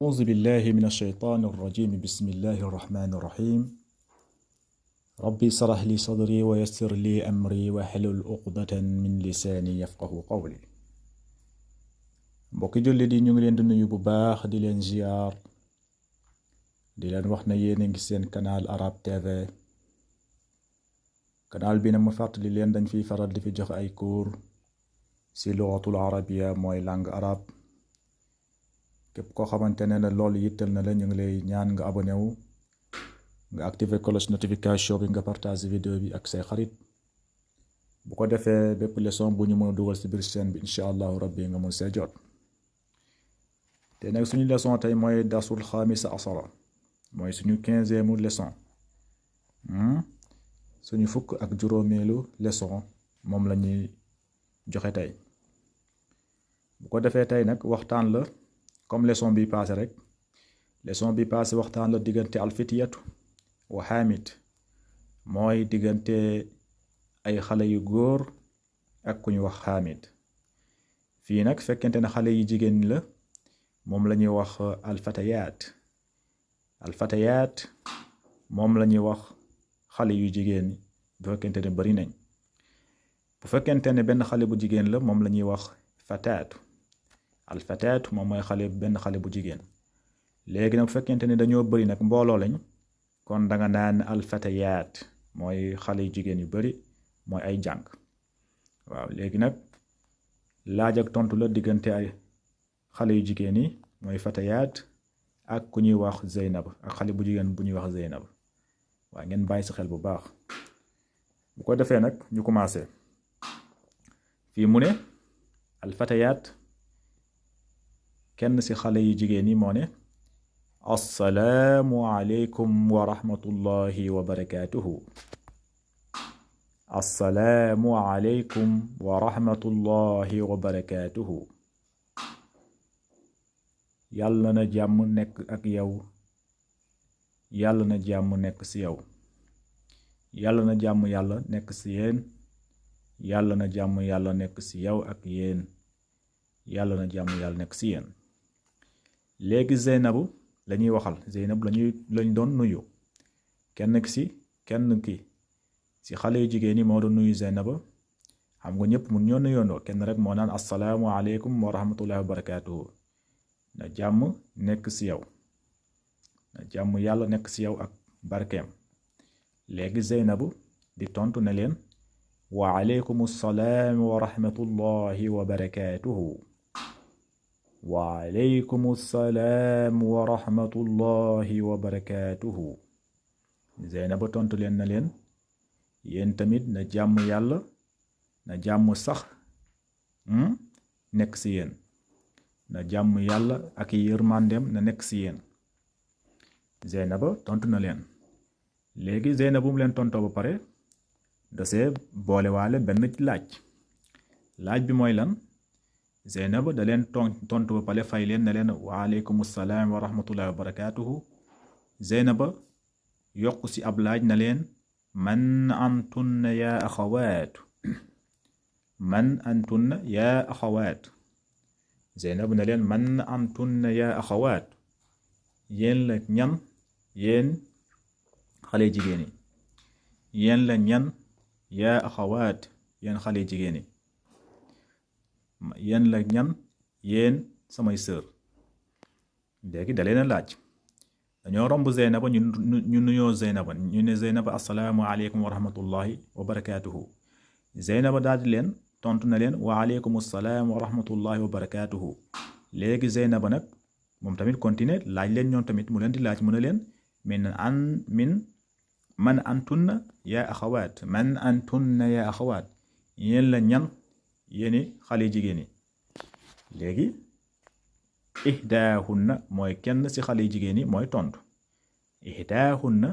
أعوذ بالله من الشيطان الرجيم بسم الله الرحمن الرحيم ربي اشرح لي صدري ويسر لي أمري واحلل عقدة من lisaani yafqahu qawli mbokki jullit yi ñu ngi leen di nuyu bu baax di leen ziar di leen wax na yéen a ngi seen canal Arab TV canal bi nag ma fàttali leen dañ fiy faral di fi jox ay cours ci lugatul arabiya mooy langue arabe képp koo xamante ne loolu yittal na la ñu ngi lay ñaan nga abonné wu nga activer cloche notification bi nga partage vidéo bi ak say xarit bu ko defee bépp leçon bu ñu mën a dugal ci biir chaîne bi incha allahu rabbi nga mun see jot te nag suñu leçon tey mooy darsul xaamisa asara mooy suñu 15e leçon suñu fukk ak juróomeelu leçon moom la ñuy joxe tey bu ko defee tey nag waxtaan la comme leçon bi passé rek leçon bi passé waxtaan la diggante alfitiyatu wa xaamid mooy diggante ay xale yu góor ak ku ñu wax xaamid fii nag fekkente ne xale yu jigéen la moom la ñuy wax alfatayaat moom la ñuy wax xale yu jigéen bu fekkente ne bari nañ bu fekkente ne benn xale bu jigéen la moom la ñuy wax fataatu alfataatu moom mooy benn xale bu jigéen léegi nag bu fekkente ne dañoo bari nag mbooloo lañ kon danga naan alfatayaat mooy xale yu jigéen yu bari mooy ay jànq waaw léegi nag laaj ak tontu la diggante ay xale yu jigéen yi mooy fatayaat ak ku ñuy wax Zeynab ak xale bu jigéen bu ñuy wax Zeynab waaw ngeen bàyyi si xel bu baax bu ko defee nag ñu commencé fii mu ne alfatayaat kenn ci xale yu jigéen yi moo ne assalaamu aleykum wa rahmatullahi wa barakaatuhu assalaamu aleykum wa rahmatullahi wa barakaatuhu yàlla na jàmm nekk ak yow yàlla na jàmm nekk ci yow yàlla na jàmm yàlla nekk ci yéen yàlla na jàmm yàlla nekk ci yow ak yéen yàlla na jàmm yàlla nekk ci yéen léegi Zeynabu lañuy waxal Zeynab lañ doon nuyu kenn ki ci xale yu jigéen yi moo doon nuyu Zeynaba xam nga ñëpp mun ñoo nuyoondoo kenn rek moo naan assalaamu aleykum wa rahmatullahi wa barakaatuhu na jàmm nekk ci yow na jàmm yàlla nekk ci yow ak barkeem léegi Zeynabu di tontu ne leen wa aleykum salaam wa rahmatullahi wa barakaatuhu wa aleykum salaam wa rahmatullahi wa barakaatuhu Zeynaba tontu leen na leen yéen tamit na jàmm yàlla na jàmm sax nekk ci yéen na jàmm yàlla ak yërmandeem na nekk ci yéen Zeynaba tontu na leen léegi Zeynabu mu leen tontoo ba pare dasee boolewaale benn laaj bi mooy lan Zeynaba da leen tontu ba pare fay leen ne leen wa aleykum salaam wa rahmatullahi wa barakaatuhu Zeynaba yokk ci ab laaj na leen man antunna yaa axawaatu man antunna yaa axawaatu Zeynab ne leen man antunna yaa axawaatu yéen la ñan yéen xale jigéen yi yéen la ñan yaa axawaat yéen xale jigéen yi yéen la ñan yéen samay sœur léegi da leen a laaj dañoo romb Zeynaba ñu nuyoo Zeynaba ñu ne Zeynaba assalaamu aleykum wa rahmatullahi wa barakaatuhu Zeynaba daal di leen tontu na leen wa aleykum assalaam wa rahmatullahi wa barakaatuhu léegi Zeynaba nag moom tamit continuer laaj leen ñoom tamit mu leen di laaj mu ne leen man antunna yaa axawaat man antunna yaa axawaat yéen la ñan yéeni xale jigéen yi léegi ihdaahunna mooy kenn ci xale jigéen yi mooy tontu ihdaahunna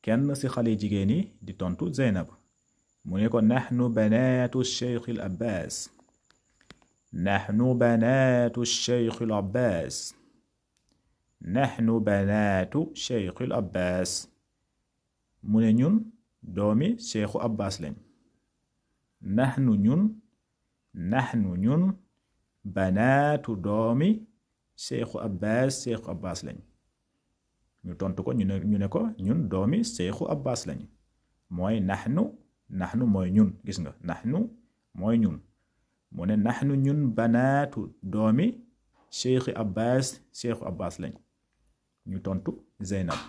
kenn ci xale jigéen yi di tontu Zeynab mu ne ko naxnu banaatu Cheikh al Abbas naxnu banaatu Cheikh al Abbas naxnu banaatu Cheikh al Abbas mu ne ñun doomi Cheikhu Abbas lañ naxnu ñun banaatu doomi Seexu Abbas lañ ñu tontu ko ñu ne ko ñun doomi Seexu Abbas lañ mooy naxnu mooy ñun gis nga naxnu mooy ñun mu ne naxnu ñun banaatu doomi Seexu Abbas lañ ñu tontu Zeynab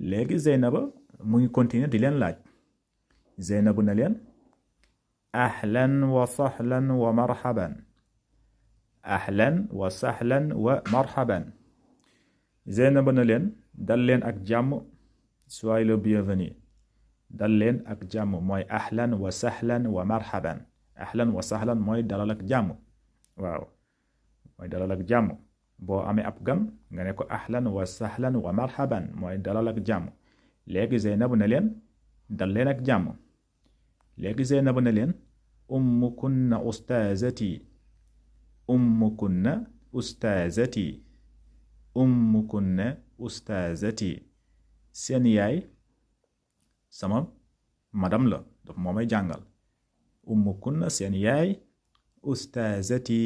léegi Zeynaba mu ngi continuer di leen laaj Zeynabu na leen ahlan wa sahlan wa marhaban ahlan wa sahlan wa marhaban Zeynaba na leen dal leen ak jàmm soyez le bienvenu dal leen ak jàmm mooy ahlan wa sahlan wa marhaban ahlan wa sahlan mooy dalal ak jàmm waaw mooy dalal ak jàmm boo amee ab gan nga ne ko ahlan wa sahlan wa marhaban mooy dalal ak jàmm léegi Zeynabu ne leen dal leen ak jàmm léegi Zeynabu ne leen ummukunna ustaazati ummukunna ustaazati ummukunna ustaazati seen yaay sama madam la daf moo may jàngal ummukunna seen yaay ustaazati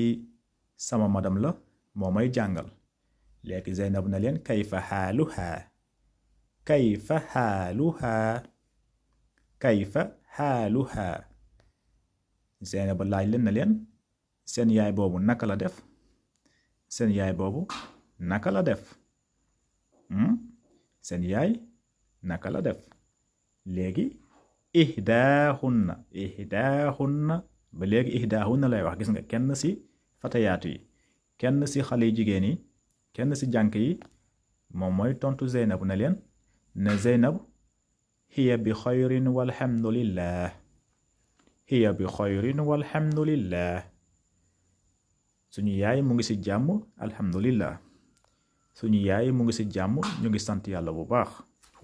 sama madam la moo may jàngal léegi Zeynab na leen kayfa xaaluhaa kayfa xaaluhaa kayfa xaaluhaa Zeynab laaj leen na leen seen yaay boobu naka la def seen yaay boobu naka la def seen yaay naka la def léegi ihdaahunna ba léegi ihdaahunna lay wax gis nga kenn ci fatayaatu yi kenn ci xale yu jigéen yi kenn ci jànk yi moom mooy tontu Zeynab na leen ne Zeynab hiya bi xayrin walhamdulillah hiya bi xayrin walhamdulillah suñu yaay mu ngi ci jàmm alhamdulillah suñu yaay mu ngi ci jàmm ñu ngi sant yàlla bu baax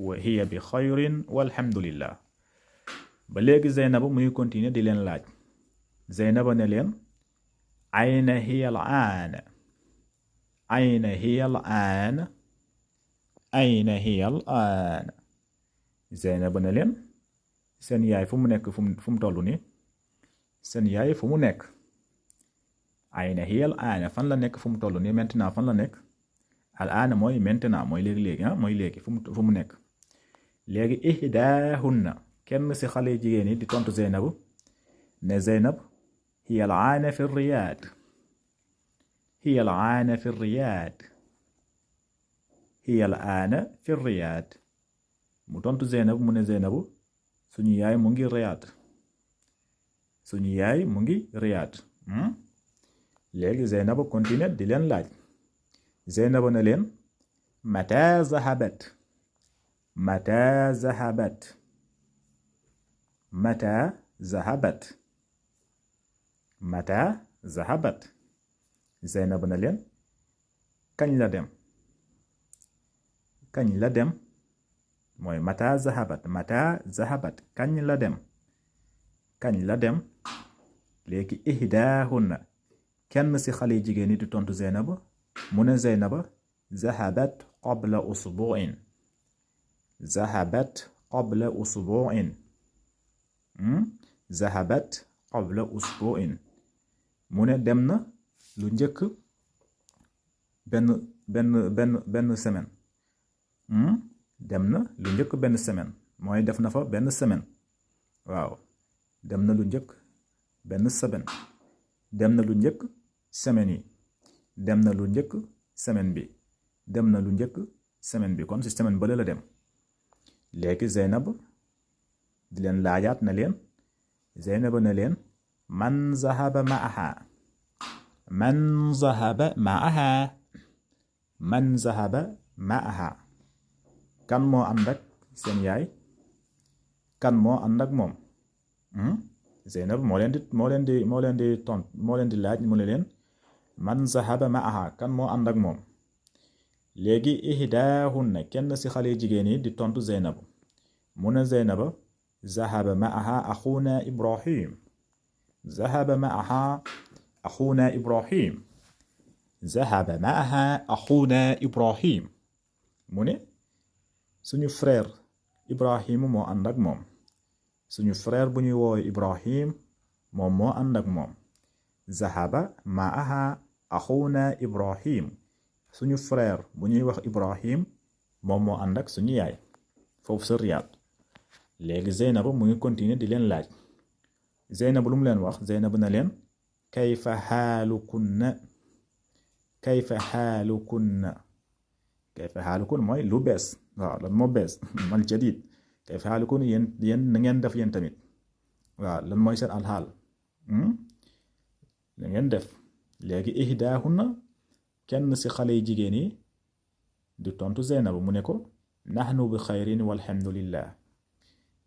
wa hiya bi xayrin walhamdulillah ba léegi Zeynab muy continuer di leen laaj Zeynab ne leen ayna hiya al aan ayna hiya al aan ayna hiya al aan Zeynab ne leen seen yaay fu mu nekk fu mu toll nii seen yaay fu mu nekk ayna hiya al aan fan la nekk fu mu toll nii maintenant fan la nekk al aan mooy maintenant mooy léegi mooy léegi fu mu nekk léegi ihdaahunna kenn ci xale jigéen yi di tontu Zeynab ne Zeynab hiya al aan fi riyaad hiya al aan fi riyaad hiya al aan fi riyaad mu tontu Zeynab mu ne Zeynab suñu yaay mu ngi riyaad suñu yaay mu ngi riyaad léegi Zeynab continue di leen laaj Zeynab na leen mata zahabat mata zahabat mata zahabat mata zahabat Zeynab na leen kañ la dem kañ la dem mooy mata zahabat kañ la dem kañ la dem léegi ihdaahunna kenn ci xale jigéen ñi di tontu Zeynab mu ne Zeynab zahabat qabla usbu'in zahabat qabla usbu'in zahabat qabla usbu'in mu ne dem na lu njëkk benn semaine dem na lu njëkk benn semaine mooy def na fa benn semaine waaw dem na lu njëkk benn semaine dem na lu njëkk semaine yi dem na lu njëkk semaine bi dem na lu njëkk semaine bi kon ci semaine bële la dem léegi Zeynab di leen laajaat na leen Zeynab na leen man zahaba ma'aha man zahaba ma'aha man zahaba ma'aha kan moo ànd ak seen yaay kan moo ànd ak moom Zeynab moo leen di laaj mu ne leen man zahaba ma'aha kan moo ànd ak moom léegi ihdaahunna kenn ci xale jigéen yi di tontu Zeynab mu ne Zeynab zahaba ma'aha axuna Ibrahim zahaba ma'aha axuna Ibrahim zahaba ma'aha axuna Ibrahim mu ne suñu frère Ibrahim moo ànd ak moom suñu frère bu ñuy woowe Ibrahim moom moo ànd ak moom zahaba ma'aha axuna Ibrahim suñu frère bu ñuy wax Ibrahim moom moo ànd ak suñu yaay foofu sa Riyad léegi Zeynab mu ngi continuer di leen laaj Zeynab lu mu leen wax Zeynab na leen kayfa xaalukunna kayfa xaalukunna kayfa xaalukunna mooy lu bees waaw lan moo bees man jadid kayfa xaalukunna yéen na ngeen def yéen tamit waaw lan mooy seen alxaal na ngeen def léegi ihdaahunna kenn ci xale yi jigéen yi di tontu Zeynab mu ne ko naxnu bi xayrin walhamdulillah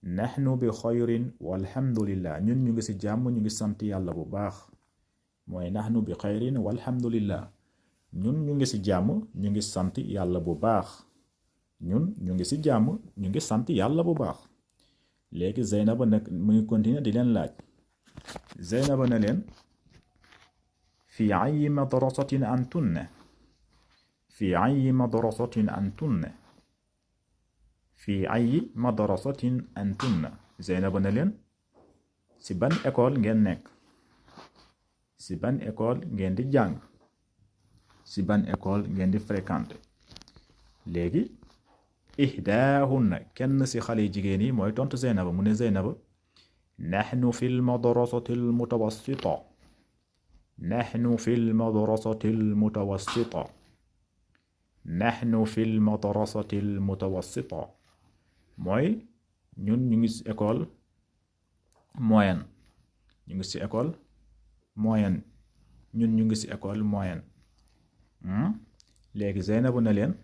naxnu bi xayrin walhamdulillah ñun ñu ngi ci jàmm ñu ngi sant yàlla bu baax mooy naxnu bi xayrin walhamdulillah ñun ñu ngi ci jàmm ñu ngi sant yàlla bu baax ñun ñu ngi ci jàmm ñu ngi sant yàlla bu baax léegi Zeynab nag mu ngi continuer di leen laaj Zeynab na leen fi ayyi madrasatin antunna fi ayyi madrasatin antunna fi ayyi madrasatin antunna Zeynab na leen ci ban école ngeen nekk ci ban école ngeen di jàng ci ban école ngeen di fréquenter léegi ihdaahunna kenn ci xale jigéen yi mooy tontu Zeynab mu ne Zeynab naxnu fi lmadrasati almutawassita naxnu fi lmadrasati almutawassita naxnu fi lmadrasati almutawassita mooy ñun ñu ngi ci école moyenne ñu ngi ci école moyenne ñun ñu ngi ci école moyenne léegi Zeynab na leen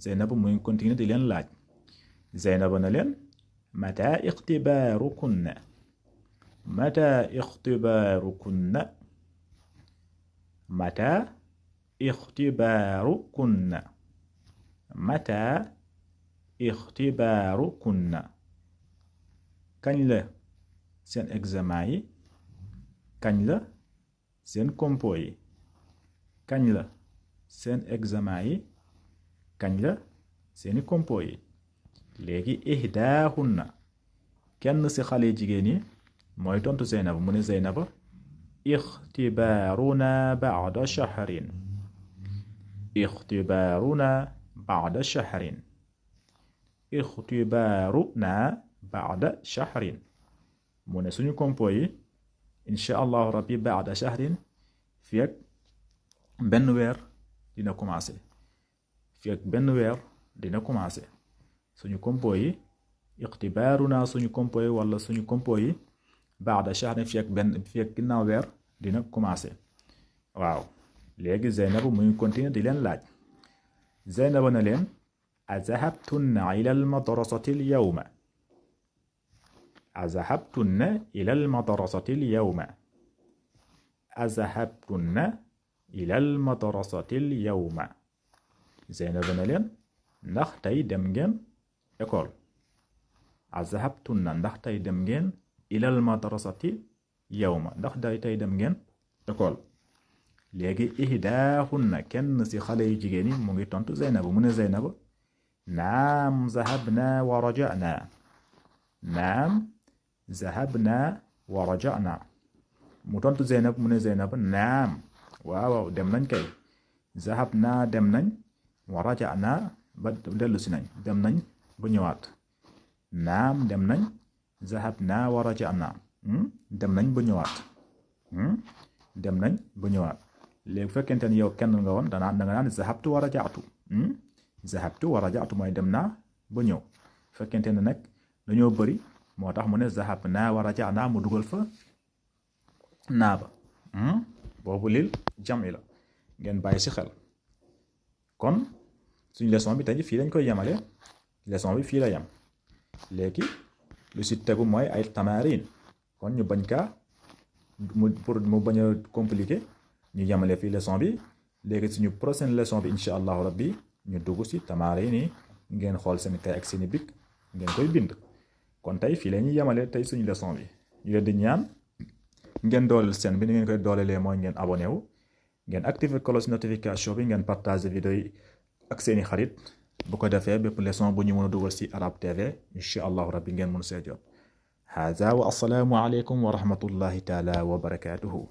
Zeynab muy continuer di leen laaj Zeynab na leen mata ixtibaarukunna mata ixtibaarukunna mata ixtibaarukunna mata ixtibaarukunna kañ la seen examen yi kañ la seen compo yi kañ la seen examen yi kañ la seeni compo yi léegi ihdaahunna kenn ci xale jigéen yi mooy tontu Zeynab mu ne Zeynab ixtibaaruna ba'da shahrin ixtibaaruna ba'da shahrin ixtibaaruna ba'da shahrin mu ne suñu compo yi insha allahu rabbi ba'da shahrin fii ak benn weer dina commencé fii ak benn weer dina commencé suñu compo yi ixtibaaruna suñu compo yi wala suñu compo yi ba'da shahrin fii ak ginnaaw weer dina commencé waaw léegi Zeynab muy continuer di leen laaj Zeynab na leen azahabtunna ila almadrasati alyawma azahabtunna ila almadrasati alyawma azahabtunna ila almadrasati alyawma Zeynab na leen ndax tey dem ngeen école azahabtunna ndax tey dem ngeen ila almadrasati yawma ndax tey dem ngeen école léegi ihdaahunna kenn ci xale yu jigéen yi mu ngi tontu Zeynab mu ne Zeynab naam zahabna wa raja'na naam zahabna wa raja'na mu tontu Zeynab mu ne Zeynab naam waaw dem nañ kay zahabna dem nañ wa raja'na ba dellu si nañ dem nañ ba ñëwaat naam dem nañ zahabna wa raja'na dem nañ ba ñëwaat dem nañ ba ñëwaat léegi bu fekkente ni yow kenn nga woon da nga naan zahabtu wa raja'tu zahabtu wa raja'tu mooy dem naa ba ñëw fekkente ne nag dañoo bëri moo tax mu ne zahabna wa raja'na mu dugal fa naa ba boobu lil jam'i la ngeen bàyyi ci xel kon suñu leçon bi tey fii lañ koy yemale leçon bi fii la yem léegi lu ci tegu mooy ay tamarin kon ñu bañ kaa pour mu bañ a compliqué ñu yemale fii leçon bi léegi suñu prochaine leçon bi incha allahu rabbi ñu dugg ci tamarin yi ngeen xool seen kay ak seeni bic ngeen koy bind kon tey fii la ñuy yemale tey suñu leçon bi ñu leen di ñaan ngeen dooleel seen bi ni ngeen koy doolelee mooy ngeen abonné wu ngeen activer cloche notification bi ngeen partager vidéo yi ak seeni xarit bu ko defee bépp leçon bu ñu mën a dugal ci Arab TV incha allahu rabbi ngeen mën see jot hada wa assalaamu aleykum wa rahmatullahi taala wa barakatuhu